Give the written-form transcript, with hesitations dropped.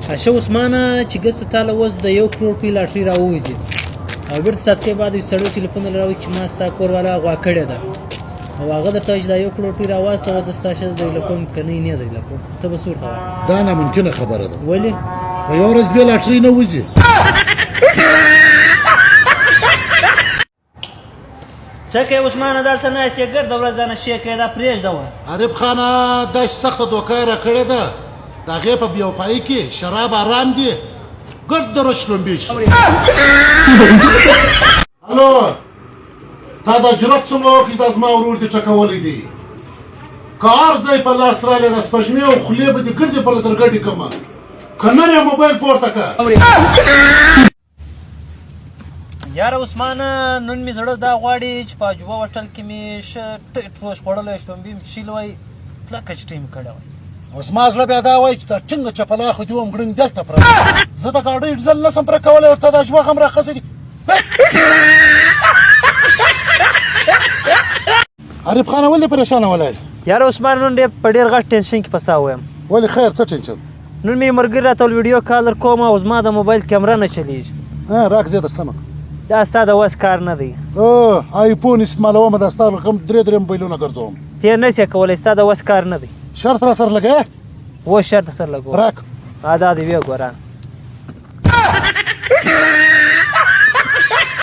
اشه عثمانه، چې ګس تا له اوس د 1 کروڑ روپۍ لاټري راووځي او بیرته ساعت کې بعد یو سړی ټلیفون راوي چې ما ستا کور والا غوا کړې ده او هغه درته وایي چې دا 1 کروڑ روپۍ راواستوه، زه ستا ښځه دی لکوم، که نه نه دی لکوم، ته به څه ورته وایې؟ دا ناممکنه خبره ده. ولې؟ په یوه ورځ بیا لاټري نه وځي. څه کوې عثمانه؟ دلته ناست یې، ګرده ورځ دا نشې کوې، دا پرېږده وه. عارف خانه، داسې سخته دوکه یې راکړې ده، د هغې په بېوفایي کې شراب حرام دي، ګرد د ورځ شلومبې څښي. الو، تا دا جرأت څنګه وکړ چې دا زما ورور دې ټکولی دی؟ که هر ځای په لاس راغلې، د سپږمې او خولې به دې ګردې په درګډې کړمه. که نر یې، موبایل پورته که. یاره عثمانه، نن مې زړه دا غواړي چې په عجوبه هوټل کې مې ښه ټیټ روش خوړلی، شلومبې مې څښلې وای، کلکه چټۍ مې کړې وای. او زما زړه بیا دا وایي چې دا ټینګه چپلا خو دې وم ګړنګ دلته پرته، زه د ګاډۍ ډیزل نه سم پرې کولی او ته د عجوبه غم راخستی دي. عارف خانه، ولې پریشانه ولاړ؟ یاره عثمان، نن ډېر په ډېر غټ ټینشن کې پسا وایم. ولې؟ خیر، څه ټینشن؟ نن مې ملګري راته ویل ویډیو کال در کوم او زما د موبایل کیمره نه چلیږي. ها، راک زه در سمه. دا ستا د وس کار نه دی. آیفون استعمالوم، دا ستا رقم درې درې موبایلونه ګرځوم. ته نه سې کولی، ستا د وس کار نه دی. شرط را سره لګوې؟ و شرط سره لګوم. راک. دا دی، ویې ګوره.